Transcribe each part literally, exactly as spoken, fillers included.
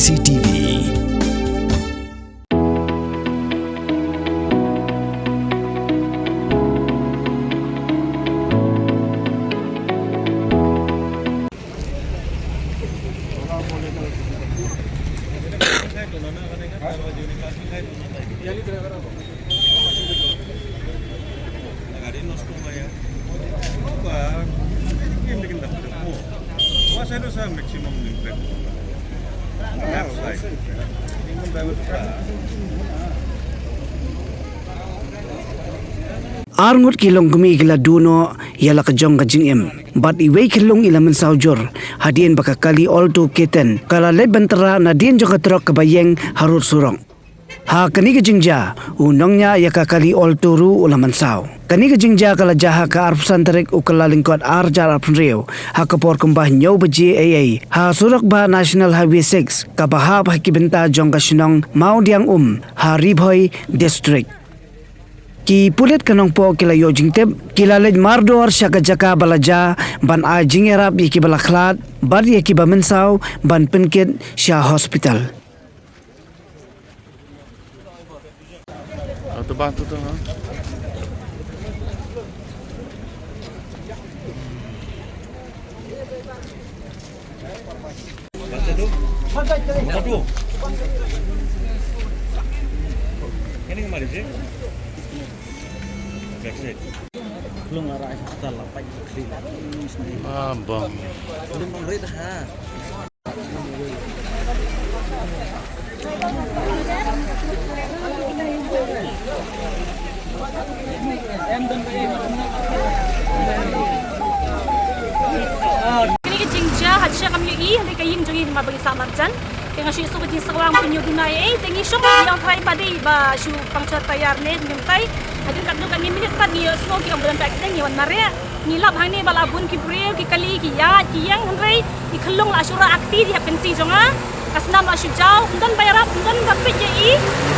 C T V. Ar ngut ki longkmie ki la duh noh ïa la ka jong ka jingim, bad iwei i khyllung i la mynsaw jur hadien ba ka kali Alto K ten ka la leit ban tyrrah nadien jong ka trok kaba ïeng harud surok. Ha kane ka jingjia, u nongñiah ïa ka kali Alto ruh u la mynsaw. Kane ka jingjia ka la jia ha ka arphew san tarik u Kyllalyngkot arhajar arphew hynriew, ha ka por kumba hynñiew baje eiei, ha surok bah National Highway six, kaba hap ha ki bynta jong ka shnong Mawdiangum, ha Ri Bhoi District. Ki pulit ka Nongpoh ki la ïoh jingtip, ki la leit mardor sha ka jaka ba la jia, ban ai jingïarap ïa kiba la khlad bad ïa kiba mynsaw, ban pynkit sha hospital. Ah, bang. Kane ka jingjia ha shisha kam ïohi, hynrei ka ïing jong ngi ma ba ngi sah marjan. Te nga shu ïohsngew ka jingsngewbha, ym pynïoh duna ei ei, te ngi shong ngi ïa tharai pat dei ba shu puncture tyre ne, ngim tei. Hadien katto katne minit pat ngi ïohsngew ki ong ba don ka accident, ngi wan mareh. Ngi lap hangne ba la bun ki briew, ki kali, ki ïaid, ki ïeng, hynrei i khyllung la shu rah ha kti, dei ha pynsi jong nga. Ka snam la shu jaw, ym don ba ïarap, ym don ba peit ïa i.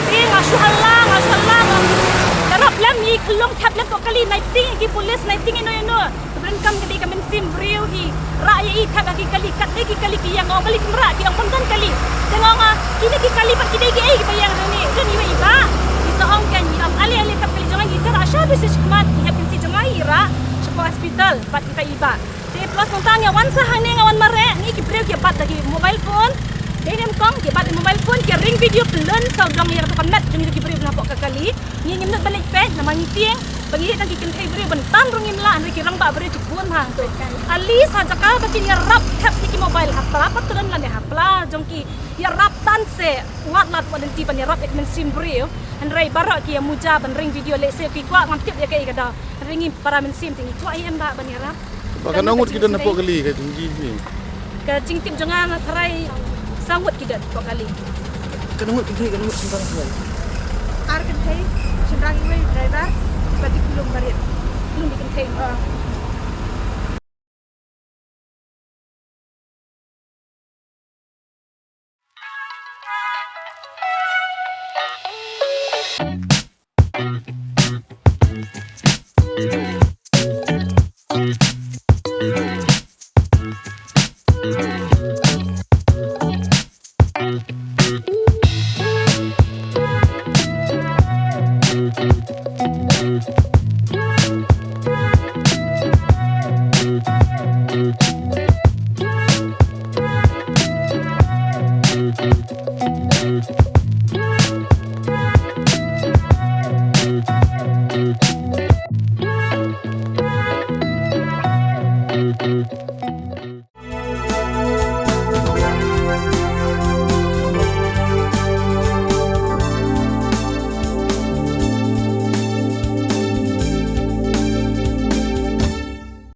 Te nga shu halla, nga shu halla, nga ïarap lem ïa i khyllung, thep lem ko kali, nai pdiang ïa ki pulit, nai pdiang ïano ïano. Ka donkam ka dei ka mynsiem briew hi. Rah ïa i, thep ïa ki kali, katne ki kali ki ïeng, ong kali kim rah, ki ong ym don kali. Te nga ong, ah, kine ki kali pat ki dei kiei kiba ïeng hangne, don iwei i bah. Ki sa ong kein, ngi ong ale ale, thep kali jong ngi, ngi sa rah shaduh sha shakhmat, ngi hap pynsi jong ngi, i rah shapoh hospital bad kita i bah. Te plus nangta ngi wan sa hangne, nga wan mareh, ngi ki briew ki bat da ki mobile phone. Dei ne em kong, ki bat da mobile phone, ki ring video, pyllun sawdong ïa kato ka met jong ngi ki briew napoh ka kali. Ngi ngim nud ban leit peit, namar ngi tieng ba ngi leit tang ki kynthei briew, ban tan ruh ngim lah, hynrei ki rangbah briew ki bun hangto. At least ha jaka ba kin ïarap thep ïa ki mobile, ha pla patron lane ha pla jong ki ïarap tan se, wat lad wat lynti ban ïarap ïa ka mynsiem briew. Hynrei baroh ki ïa muja ban ring video, lehse ki kwah, ngam tip ïa kaei ka daw. Hynrei ngi para mynsiem te ngi kwah ïa em bah ban ïarap. Ba katno ngut ki don hapoh kali ka jingtip jong nga, nga tharai saw ngut ki don hapoh kali. Katno ngut kynthei, katno ngut shynrang? Ar kynthei, shynrang iwei, driver bad ki khyllung barit. Khyllung ki kynthei. Ah.